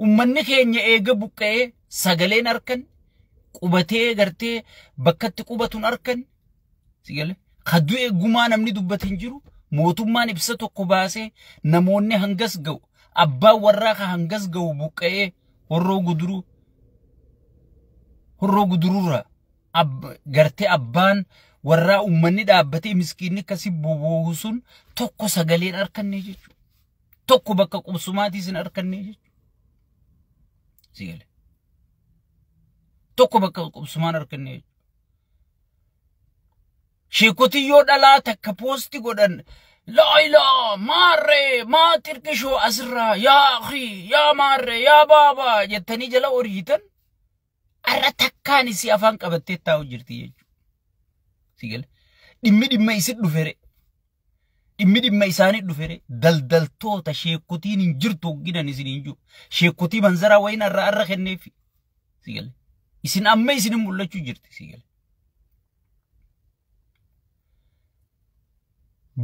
Uummanni keenya eega buqqa'ee sagaleen harkan qubatee gartee bakkatti qubatuun harkan sigale kadu'e gumaa namni dubbate hin jiru. Mootummaan ibsa tokko baasee namoonni hangas ga'u abbaan warraa ka hangas ga'u buqqa'ee horroo gudururra gartee abbaan warraa uummanni dhaabbatee miskiinni akkasii boboohu sun tokko sagaleen harkanne jechuudha. Tokko bakka qubsumaatii sin harkanne jechuudha. Sigale tokko bakka qubsumaan harkanne jechuudha. Sheekotiyyoo dhalaa takka poosti godhan laa ilaa maarree maa tirkishoo asirraa yaa akhi yaa maarree yaa baabaa jettanii jala oriitan arra takkaan isii afaan qabattee taa'u jirti jechuudha. Sigale dhimmi dhimma isin dhufere dhimmi dhimma isaanii dhufere daldaltoota sheekotiin hin jirtu hogginan isin hin jiru sheekotii manzaraa wayin arra arra kenneefi sigale isin amma isin mul'achuu jirti sigale.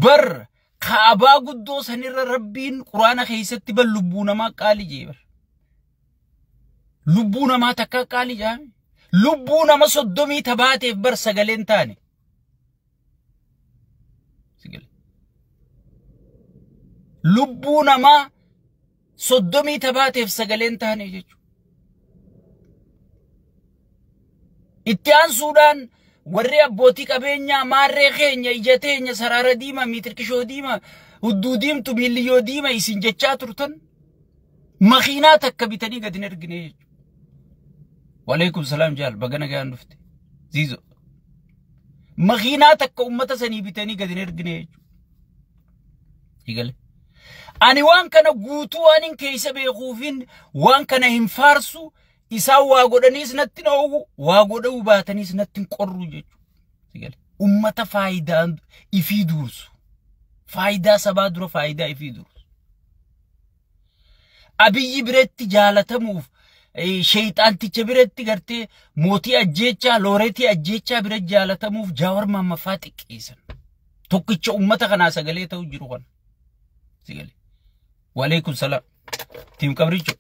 Bar kaabaa guddoo sanirra rabbiin quraana keessatti bar lubbuu namaa qaali jee bar. Lubbuu namaa takka qaali jaame. Lubbuu nama 30 tabaateef bar sagaleen taane. Lubbuu namaa 30 tabaateef sagaleen taane jechuudha. Itti aansuudhaan warri abbootii qabeenyaa maarree keenya ija teenya saraara diimaa miitirkishoo diimaa hudduu diimtu miiliyyoo diimaa isin jechaa turtan makiinaa takka bitanii gadi hin ergine jechuudha. Waleekum salaam jaal baga nagaan dhufte ziizo. Makiinaa takka uummata sanii bitanii gadi hin ergine jechuudha. Igale. Ani waan kana guutuu waan hin keessa beekuufin waan kana hin faarsu. Isaan waa godhaniis natti dhoogu waa godhuu baataniis natti hin qorru jechuudha. Uummata faayidaa ifii dursu. Faayidaa sabaa dura faayidaa ifii dursu. Abiyyi biratti jaalatamuuf sheexaanticha biratti gartee mootii ajjeechaa looreetii ajjeechaa biratti jaalatamuuf Jawaar Maammaffaa xiqqeessan. Tokkicha uummata kanaa sagalee ta'u jiru kana. Waleekum salaam. Tiim Qabricho.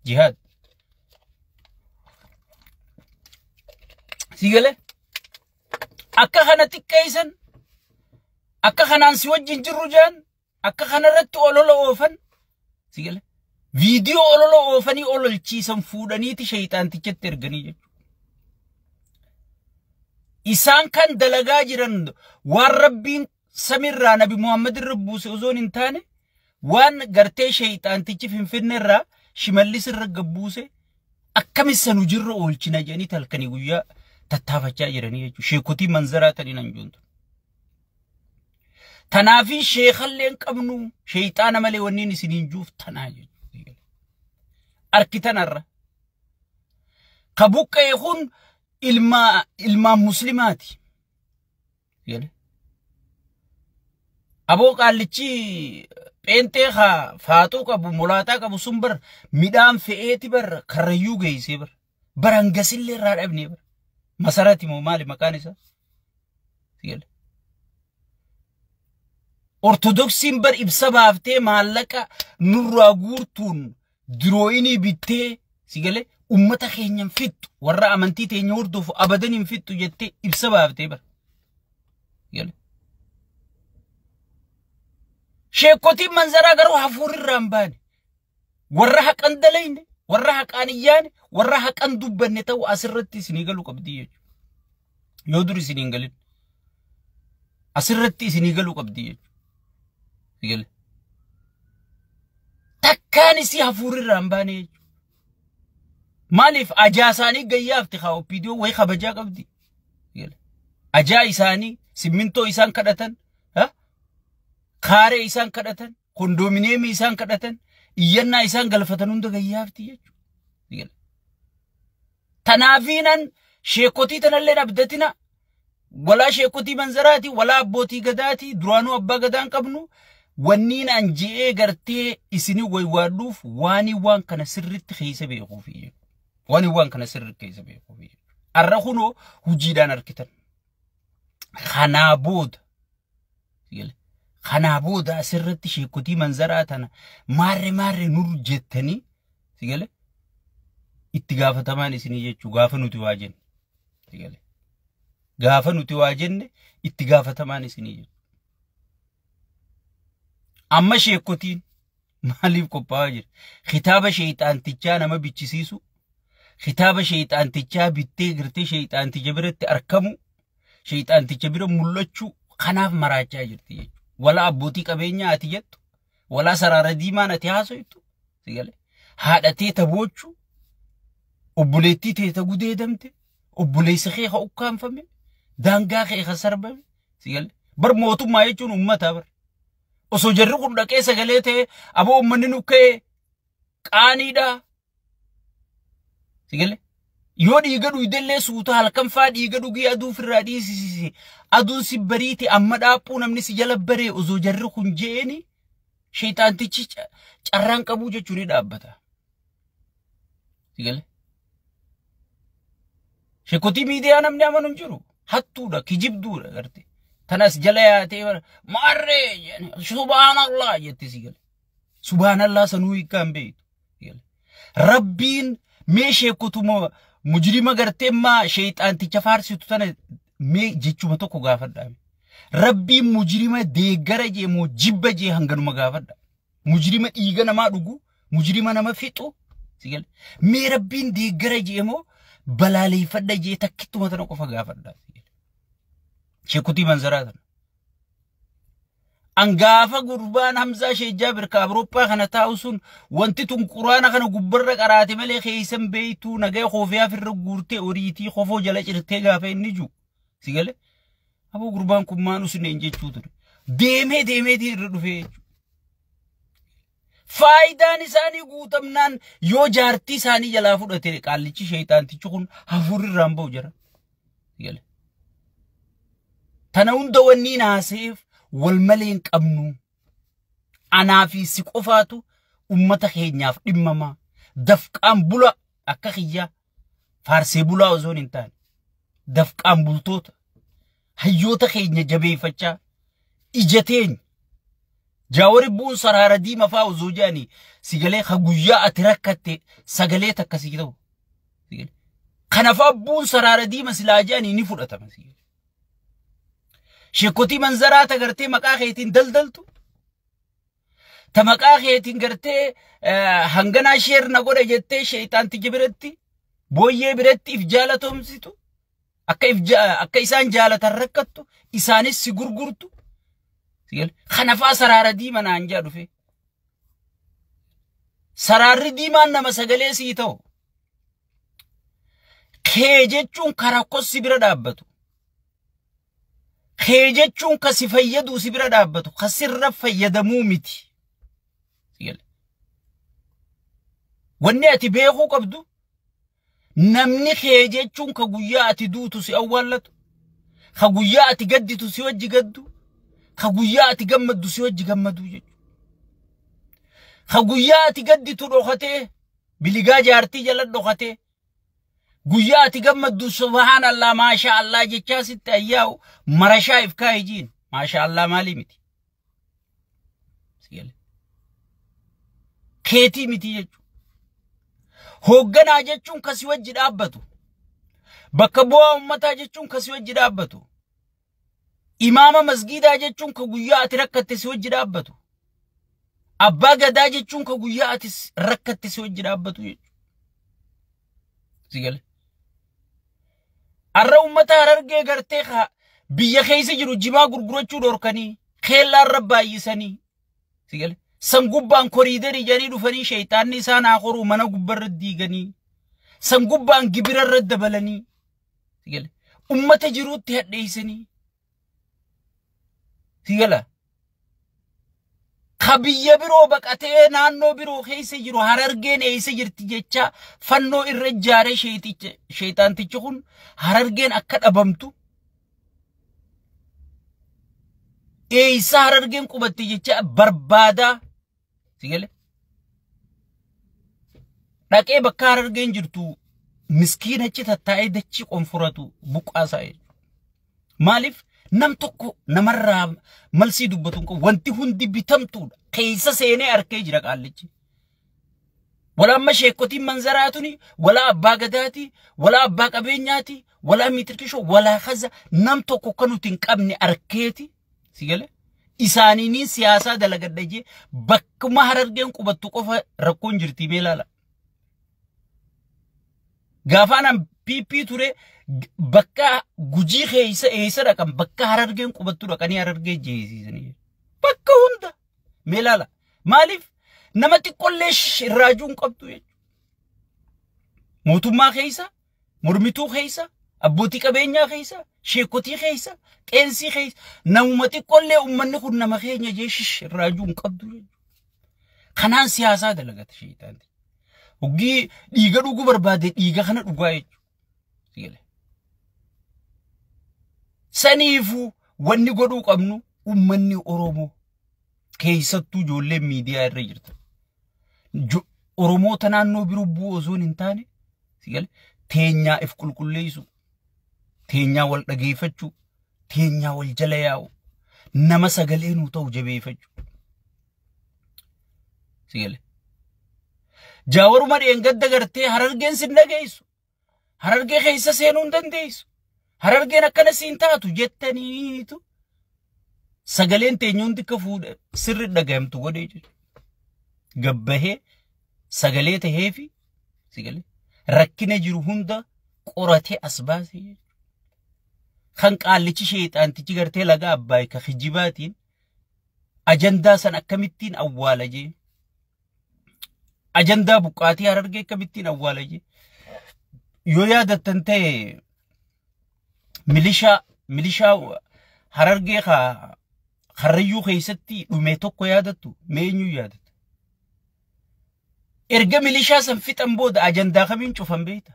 Jihaad. Sigale akka kana xiqqeessan akka kanaan si wajjin jirru jaan akka kanarratti olola oofan sigale viidiyoo olola oofanii ololchiisan fuudhaniiti sheexaantichatti erganii jechuudha. Isaan kan dalagaa jiran waan rabbiin samirraa Nabi Muhammad irra buuse osoo hin taane waan gartee sheexaantichi Finfinneerraa Shimallis irra gabbuuse akkamitti nu jirra oolchina jedhanii halkanii guyyaa tattaafachaa jiranii jechuudha. Sheekotii manzaraa taniin hanjuuntu. Tanaafi sheekallee hin qabnu sheexaana malee wanniin isiniin juuf tanaa jechuudha. Arki tanarra. Ka buqqa'e kun ilmaan muslimaati. Aboo qaallichi pheenxee haa faaxuu qabu molaataa qabu sun bar midhaan fe'eeti bar karrayyuu geessee bar. Bar hangasillee irraa dhabnee bar. Masarati moo maali maqaan isaa? Ortodoksiin bar ibsa baaftee maallaqa nurraa guurtuun dirooyinii bittee sigale uummata keenya hin fixxu warra amantii teenya hordofu abadan hin fixxu jettee ibsa baaftee bar. Sheekotiin manzaraa garuu hafuurri irraa hin baane. Warra haqan dalayne warra haqaan iyyaane warra haqan dubbanne ta'u asirratti isinii galuu qabdi jechuudha. Yoo dur isinii hin galin asirratti isinii galuu qabdi jechuudha. Takkaan isii hafuurri irraa hin baane jechuudha. Maaliif ajaa isaanii gayyaafti haa OPDO wayii kabajaa qabdi. Ajaa isaanii simmintoo isaan kadhatan, kaaree isaan kadhatan, kondoominiyeemii isaan kadhatan, iyyannaa isaan galfatan hunda gayyaafti jechuudha. Tanaafiinan sheekotii tanallee abdatina walaa sheekotii manzaraati walaa abbootii gadaati duraanuu abbaa gadaan qabnu wanniin an je'ee gartee isinii waywaadhuuf waanii waan kana sirritti keessa beekuufi. Waanii waan kana sirritti keessa beekuufi. Arra kunoo hojiidhaan argitan. Kanaa booda kanaa booda asirratti sheekotii manzaraa tana maarre maarre nur jettanii sigale Itti gaafatamaan isinii jechuu gaafa nuti waa jenne. Gaafa nuti waa jenne itti gaafatamaan isinii jechuu. Amma sheekotiin maaliif qophaa'aa jira? Kitaaba sheexaantichaa nama bichisiisu, kitaaba sheexaantichaa bittee girtee sheexaanticha biratti argamu, sheexaanticha bira mul'achuu kanaaf maraachaa jirti jechuudha. Walaa abbootii qabeenyaa ati jettu, walaa saraara diimaan ati haasoytu, haadhatee taboochuu, obboleettii tee ta gudeedamte, obboleessa kee ka ukkaanfame, daangaa kee ka sarbame, bar mootummaa jechuun uummataa bar. Osoo jarri kun dhaqee sagalee ta'e aboo uummanni nu ka'e qaaniidha. Sigale yoo dhiiga dhuydellee suuta halkan faa dhiiga dhugii aduu ofirraa dhiisisise aduun si bariite amma dhaaphuu namni si jala baree osoo jarri kun je'eni sheexaantichi carraan qabuu jechuun ni dhaabbata. Sigale sheekotii miidiyaa namni amanu hin jiru hattuudha kijibduudha garte. Tanas jala yaatee maarree subhaanallah jetti si gale. Subhaanallah sanuu hiikkaan beektu. Rabbiin mee sheekotuma mujrima gartee maa sheexaanticha faarsitu tana mee jechuma tokko gaafadhaa. Rabbiin mujrima deeggara jee moo jibba jee hanganuma gaafadha. Mujrima dhiiga namaa dhugu, mujrima nama fixu. Mee rabbiin deeggara jee moo balaaleeffadha jee takkittuma tana qofa gaafadha. Sheekutii manzaraa tana. Angaafa gurbaan Hamzaa Sheekh Jaabir ka Awurooppaa kana taa'u sun wanti tun quraana kana gubbarra qaraate malee keeysan beeytuu nagaya koofiyaa firra guurtee oriitii kofoo jala cirtee gaafa inni jiru. Si gale? Aboo gurbaan kun maan usneen jechuu ture. Deemee deemeetii irra dhufee jechuudha. Faayidaan isaanii guutamnaan yoo jaartii isaanii jalaa fudhate qaallichi sheexaantichi kun hafuurri irraan ba'u jira. Si gale? Tana hunda wanni naaseef wal malee hin qabnu. Anaa fi si qofaatu uummata keenyaaf dhimmama. Dafqaan bula akka kiyyaa faarsee bulaa osoo hin taane. Dafqaan bultoota hayyoota keenya jabeeffachaa ija teenya. Jaawari bu'uun saraara diimaa fa'aa osoo jedhanii sigalee ka guyyaa ati rakkatte sagalee takka sii ta'u. Kanaaf abbuun saraara diimaa silaa jedhanii ni fudhatama. Sheekotii manzaraa ta gartee maqaa keetiin daldaltu. Ta maqaa keetiin gartee hanganaa sheer na godha jettee sheexaanticha biratti booyyee biratti if jaalatomsitu. Akka isaan jaalatan rakkattu isaanis si gurgurtu. Kanafaa saraara diimaa naan jaa dhufe. Saraarri diimaan nama sagalee sii ta'u. Kee jechuun karaa si bira dhaabbatu. Kee jechuun ka si fayyadu si bira dhaabbatu ka sirra fayyadamuu miti. Wanni ati beekuu qabdu namni kee jechuun ka guyyaa ati duutu si awwaallatu, ka guyyaa ati gadditu si wajji gaddu, ka guyyaa ati gammaddu si wajji gammaduu jechuudha. Ka guyyaa ati gadditu dhokatee biligaa jaartii jala dhokatee guyyaa ati gammaddu subhaanallah maasha Allah jechaa sitti ayyaa'u marashaa if kaa'e jiin maasha Allah maalii miti. Keetii miti jechuudha. Hoogganaa jechuun kasi wajji dhaabbatu. Bakka bu'aa uummataa jechuun kasi wajji dhaabbatu. Imaama masgiidaa jechuun ka guyyaa ati rakkatte si wajji dhaabbatu. Abbaa gadaa jechuun ka guyyaa ati rakkatte si wajji dhaabbatu jechuudha. Sigale. Arra uummata Harargee gartee biyya keessa jiru jimaa gurgurachuu dhorkanii keellaarra baay'isanii. Sigale. San gubbaan koriidarii jedhanii dhufanii sheexaanni isaan haa qoruu mana gubbarra diiganii. San gubbaan gibirarra dabalanii. Sigale. Uummata jiruutti hadheessanii. Sigala. Ka biyya biroo baqatee naannoo biroo keessa jiru Harargeen eessa jirti jecha fannoo irra ijaaree sheexaantichi kun Harargeen akka dhabamtu eessa Harargeen qubatte jecha barbaadaa. Sigale. Dhaqee bakka Harargeen jirtu miskiina achi tattaa'ee dachii qonfuratu buqqaasaa jechuudha. Maaliif nam tokko namarraa malsii dubbatu hin qabu. Wanti hundi bitamtuudha. Keessa seenee arkee jira qaallichi. Wala amma sheekotiin manzaraa tuni, wala abbaa gadaati, wala abbaa qabeenyaati, wala miitirkishoo, wala kaza nam tokko kan nuti hin qabne arkeeti. Si galee? Isaaniin siyaasaa dalagadha jee bakkuma Harargeen qubattu qofa rakkoon jirti mee ilaala. Gaafaan an PP ture bakka Gujii keessa eessa dhaqan bakka Harargeen qubattu dhaqanii Harargee jeesiisanii. Bakka hunda mee ilaala. Maaliif nama xiqqollee irraajuu hin qabdu jechuudha. Mootummaa keessa, mormituu keessa, abbootii qabeenyaa keessa, sheekotii keessa, qeensii keessa, namuma xiqqollee uummanni kun nama keenya jee irraajuu hin qabdu jechuudha. Kanaan siyaasaa dalagata sheexaanti. Hoggii dhiiga dhuguu barbaade dhiiga kana dhugaa jechuudha. Saniifuu wanni godhuu qabnu uummanni Oromoo keessattuu ijoolleen miidiyaa irra jirtu. Oromoota naannoo biroo bu'uu osoo hin taane teenyaa if qulqulleessu, teenyaa wal dhageeffachuu, teenyaa wal jala yaa'u, nama sagalee nuu ta'u jabeeffachuu. Jaawaruma dheengadda gartee Harargeen sin dhageessu. Harargee keessa seenuu hin dandeessu. Harargeen akkana siin taatu jettaniitu sagaleen teenya hundi akka fuudhe sirri dhagayamtu godhee jiru. Gabbahee sagalee taheefi rakkina jiru hunda qoratee as baasee jechuudha. Kan qaallichi sheexaantichi gartee laga Abbaay ka kijibaatiin ajandaa san akkamittiin awwaala jee. Ajandaa buqqaatii Harargee akkamittiin awwaala jee. Yoo yaadattan ta'e milishaa Harargee Karrayyuu keessatti dhume tokko yaadattu mee eenyu yaadatta? Erga milishaa san fixan booda ajandaa kamiin cufan beekta?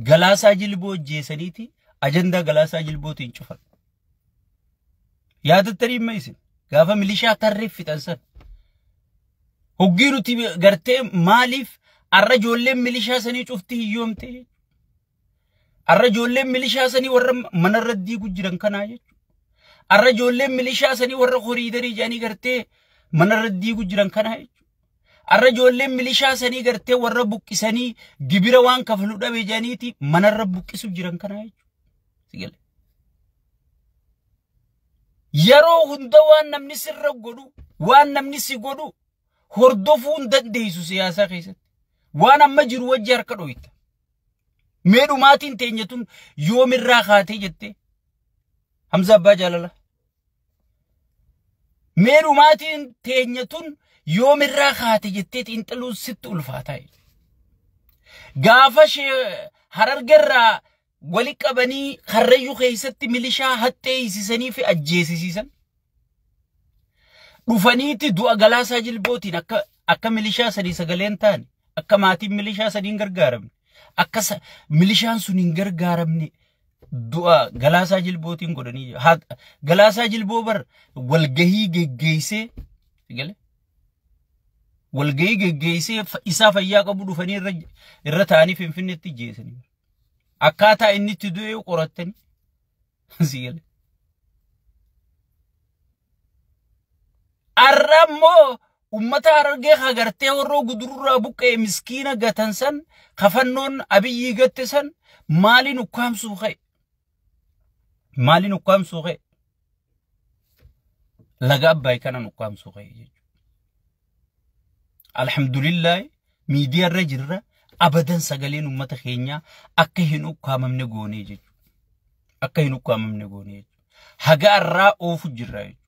Galaasaa Jilboo ajjeesaniiti ajandaa Galaasaa Jilbootiin cufan. Yaadattanii himma isin gaafa milishaa tarree fixan san. Hoggii nuti gartee maaliif arra ijoolleen milishaa sanii cufti hiyyoomte jechuudha. Arra ijoolleen milishaa sanii warra manarra diigu jiran kanaa jechuudha. Arra ijoolleen milishaa sanii warra horiidarii jedhanii gartee manarra diigu jiran kanaa jechuudha. Arra ijoolleen milishaa sanii gartee warra buqqisanii gibira waan kafalu dhabe jedhaniiti manarra buqqisu jiran kanaa jechuudha. Yeroo hunda waan namni sirra godhu, waan namni si godhu hordofuu hin dandeessu siyaasaa keessatti. Waan amma jiru wajji harka dhoyita. Mee dhumaatiin teenya tun yoomirraa kaatee jettee Hamza Abbaa Jaalala. Mee dhumaatiin teenya tun yoomirraa kaate jettee xiinxaluun sitti ulfaataa. Gaafa Harargerraa wali qabanii Karrayyuu keessatti milishaa haxxee hiisisanii fi ajjeesisiisan. Dhufaniiti du'a Galaasaa Jilbootiin akka milishaa sadii sagaleen taane, akka maatiin milishaa sadii hin gargaaramne, akka milishaan sun hin gargaaramne du'a Galaasaa Jilbootiin godhanii. Galaasaa Jilboo bar walgahii geggeessee walgahii geggeessee isaa fayyaa qabu dhufanii irra taa'anii Finfinneetti ajjeesanii. Akkaataa inni itti du'e qorattanii. Arra immoo uummata Harargee hagartee warroo gudururraa buqqee miskiina gatan san kafannoon Abiyyii gatte san maaliin ukkaamsuu ka'e? Maaliin ukkaamsuu ka'e? Laga Abbaay kanaan ukkaamsuu ka'e jechuudha. Alhamdulillah miidiyaa irra jirra abadan sagaleen uummata keenyaa akka hin ukkaamamne goonee jechuudha. Akka hin ukkaamamne goonee jechuudha. Haga arraa oofu jirra jechuudha.